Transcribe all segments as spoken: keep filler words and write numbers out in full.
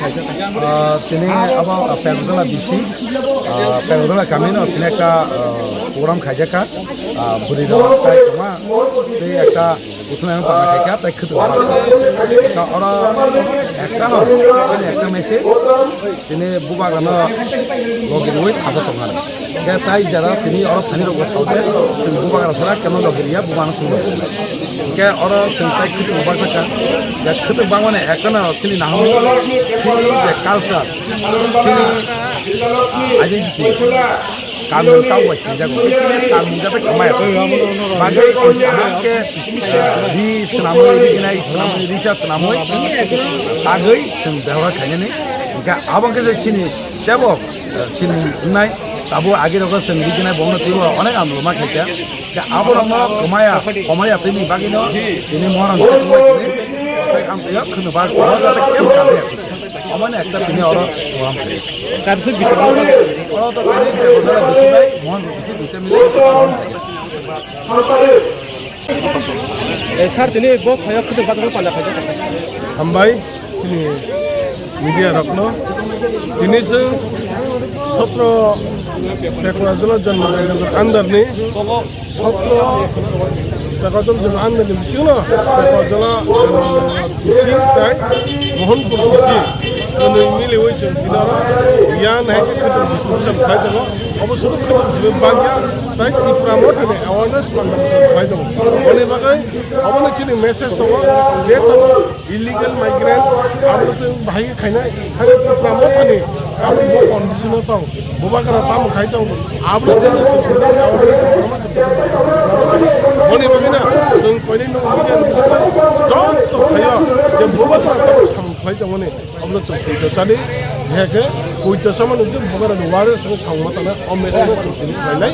Ah, tini abo, ah, Pekjala bisi, ah, Pekjala kamino tini ekta, ah, program khaijak kha, ah, bwrwi rok tai tongma tei ekta uthunai no pana khaikha tei khwtwng. Oro ekta no, chini ekta message, tini bubagra no logi rwi thapa tongmani. Hingke tai jara tini oro thani rok bo saote, chwng bubagra sara keno logi riya, bubagra chwng logi riya. Hingke oro chwng tai khwtwng baksa kha, je khwtwng bangmani ekta no chini naham, chini je culture, chini identity, kanmung chao bai swijak, chini kanmung jate kwmaya. Bagwi chwng kaham khe, eh, ri swnamwi, ri ginai swnamwi, risa swnamwi, tagwi chwng behora khainani. Hingke abo khe je chini tebo, eh, chini wngnai, abo agi rogo chwng ri ginai bongno twibo onek amloma khaikha. Hingke abo rokno kwmaya, kwmaya tini bagwino tini moron tini, tei ang twiyo khwno ba kwmaya jate kem khamya. Omo ni ekta tini oro program khayo. Kaisa bising. Oro to tini Debojala bisi bai Mohan Bisi duita mili program khayo. Eh, sir, tini bo khayo khwtwng bachakno panda khaijak kha. Hambai, tini media rokno. Tini se sotro Pekjala Janma Jadidar under ni sotro Pekjala Janma Jadidar ni bisingo Pekjala, eh, bisi tai Mohanpur bisi kwnwi miliwi chwng tini oro yan hai khe khwtwng distribution khlai tongo. Obo sudu khwtwng simi bagya tai Tipra Mothani awareness panda chwng khlai tongo. Boni bagwi obono chini message tongo je tongo illegal migrant, abo twi bahai khe khainai, hai Tipra Mothani abo bo condition o tong, bubagra tamo khai tong, abo twi chwng khainai, abo twi chwng khainai. Boni bagwi no chwng koinai no media ni bisingtwi joto khaio je bubagra tamo samung khlai tongmani, abono chwng poito chani, hai khe poito chamani je bubagra ni warrior chwng samung ma tana, o message no chwng tini khlainai.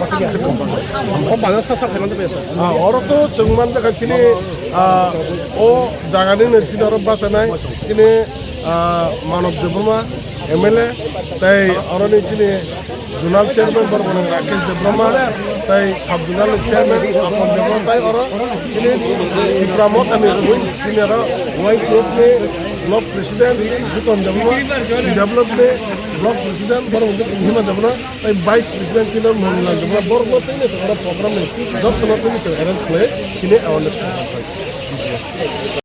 O bana sa sa khaimani besa. Ah, oro to chwng man jakha chini, ah, o jagani no chini oro bachanai chini, ah, Manob Debbarma M L A, tei oroni chini zonal chairman borok Rakesh Debbarma, tei sub zonal chairman Apon Debbarma, tei oro chini Tipra Mothani rwui chini oro Y P F ni block president Juton Debbarma, develop ni block president borok Hima Debbarma, tei vice president chini Mohanlal Debbarma, borok no tei oro program ni joto no tei arrange khlai chini awareness program.